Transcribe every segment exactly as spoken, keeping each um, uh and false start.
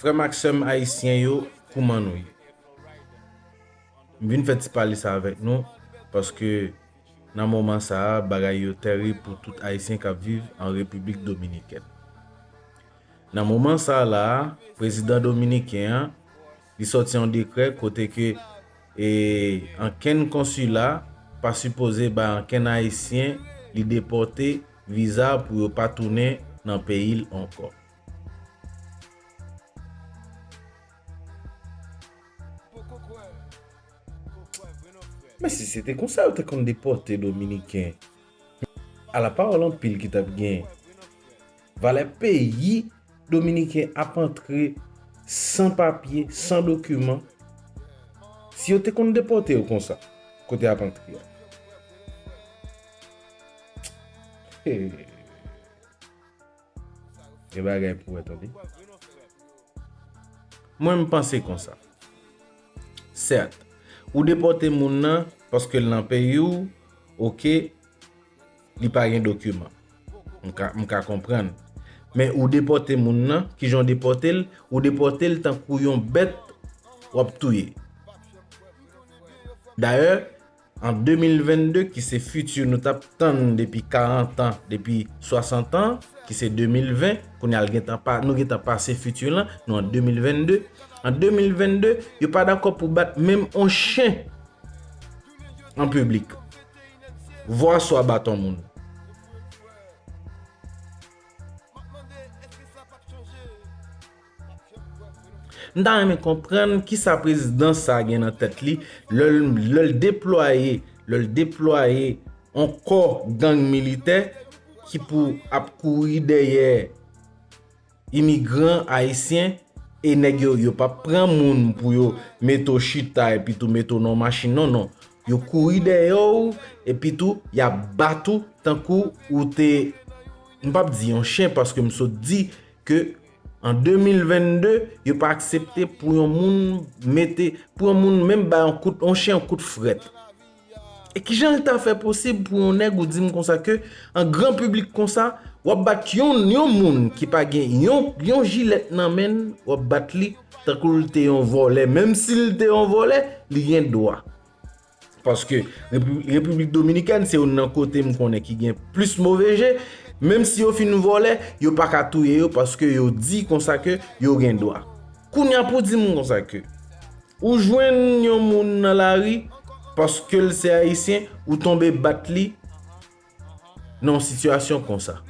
Frè m ak sè m ayisyen yo, kouman nou ye? M vin fè ti pale sa avèk nou, paske nan moman sa a, bagay yo tèrib pou tout ayisyen k ap viv an Repiblik Dominikèn. Nan moman sa a la a, prezidan dominiken an, li sòti yon dekrè kote ke, e, ankenn konsila pa sipoze bay ankenn ayisyen li depòte viza pou yo pa tounen nan peyi l ankò. Men si se te konsa yo te konn depòte Dominiken, ala pawòl anpil ki t ap genyen. Valè peyi Dominiken ap antre san papye, san dokiman. Si yo te konn depòte yo konsa, kote y ap antre a? Hey. Gen bagay pou wè tande. Mwen, m panse konsa. Sèt, ou depòte moun nan paske l nan peyi w, oke, li pa gen dokiman. M ka, m ka konprann. Men ou depòte moun nan, kijan w depòte l? Ou depòte l tankou yon bèt w ap touye. Dayè, an de mil vennde, ki se fiti nou t ap tann depi karant an, depi swasant an, ki se de mil ven, kounye a l gentan pa, nou gentan pase fiti lan, nou an de mil vennde. An de mil vennde, yo pa dakò pou bat menm on chen an piblik. Vwa swa bat on moun. M ta renmen konprann kisa prezidan sa a gen nan tèt li lè l, lè l deplwaye, lè l deplwaye on kò gang militè ki pou ap kouri dèyè imigran ayisyen, e nèg yo, yo p ap pran moun pou yo mete w chita epi tou mete w nan yon machin, non, non. Yo kouri dèyè w, epi tou, y ap bat ou tankou ou te, m p ap di yon chen, paske m sot di ke an de mil vennde, yo pa aksepte pou yon moun mete, pou yon moun menm bay yon kout, yon chen yon kout frèt. E kijan l ta fè posib pou yon nèg ou di m konsa ke an gran piblik konsa, w ap bat yon, yon moun ki pa gen yon, yon jilèt nan men l, w ap bat li tankou l te yon vòlè. Menm si l te yon vòlè, li gen dwa. Paske Repi-, Repiblik Dominikèn se youn nan kote m konnen ki gen plis move je. Menm si yo fin vòlè, yo pa ka touye yo paske yo di konsa ke yo gen dwa. Kounye a pou di m konsa ke ou jwenn yon moun nan lari paske l se ayisyen, ou tonbe bat li nan yon sitiyasyon konsa.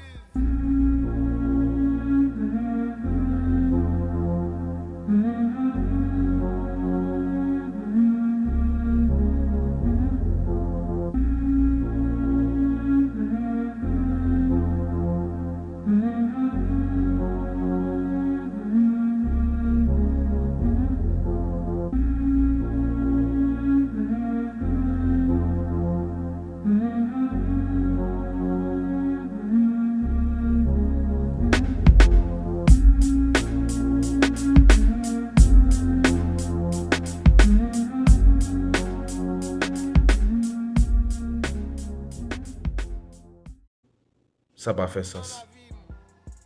Sa pa fè sans.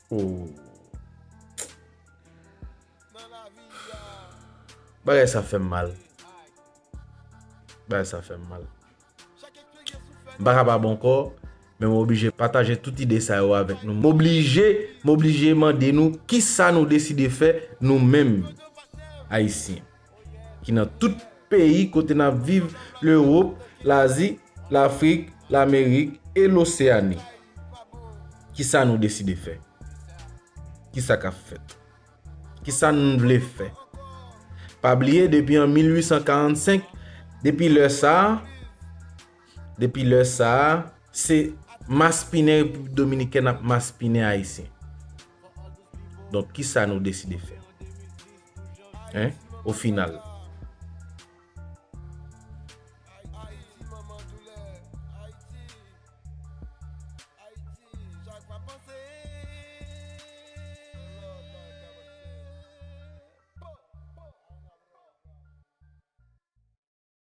Oh. Bagay sa fè m mal. Bagay sa fè m mal. M pa kapab ankò, men m oblije pataje tout ide sa yo avèk nou. M oblije, m oblije mande nou kisa nou deside fè nou menm, Ayisyen, ki nan tout peyi kote n ap viv, Lewòp, Lazi, Lafrik, Lamerik e Loseyani. Kisa nou deside fè? Kisa k ap fèt? Kisa n vle fè? Pa bliye, depi an mil uit san karannsenk, depi lè sa a, depi lè sa a, se maspinen Repiblik Dominikèn ap maspinen Ayisyen. Donk, kisa nou deside fè? Hein? O final.